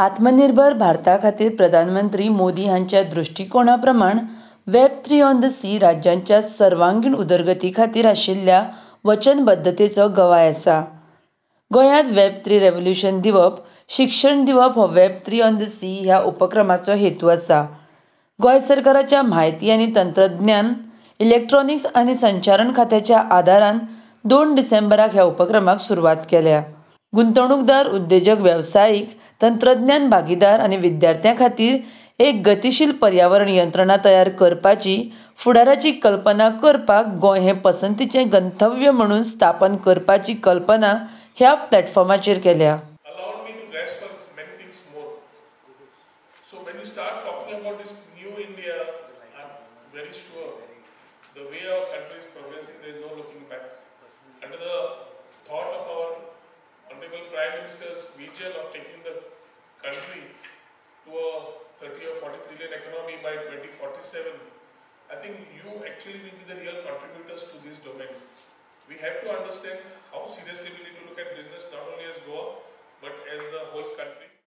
आत्मनिर्भर भारता खातीर प्रधानमंत्री मोदी हांच्या दृश्टीकोणा प्रमाण web 3 on the C राज्यांच्या सर्वांगीण उदरगती खातीर आशिल्ल्या वचनबद्धतेचो गवाय आसा. गोंयांत वेब 3 रेव्होल्युशन दिवप, शिक्षण दिवप हो वेब 3 ऑन the C ह्या उपक्रमाचो हेतू आसा. गोंय सरकाराच्या म्हायती आनी तंत्रज्ञान, इलेक्ट्रॉनिक्स आनी संचारण खात्याच्या आदारान 2 डिसेंबराक ह्या उपक्रमाक सुरवात केल्या. गुंतवणूकदार, उद्देजक, वेवसायीक, तंत्रज्ञान भागीदार आनी विद्यार्थ्यां खातीर एक गतीशील पर्यावरण यंत्रणा तयार करपाची फुडाराची कल्पना करपाक गोंय हें पसंतीचें गंतव्य म्हणून स्थापन करपाची कल्पना ह्या प्लॅटफॉर्माचेर केल्या. Allowed me to grasp on many things more. So when you start talking about this new India, I'm very sure the way our country is progressing, there is no looking back. Under the thought of our Honorable Prime Minister's vision of taking the country to a 30 or 40 trillion economy by 2047, I think you actually will be the real contributors to this domain. We have to understand how seriously we need to look at business, not only as Goa, but as the whole country.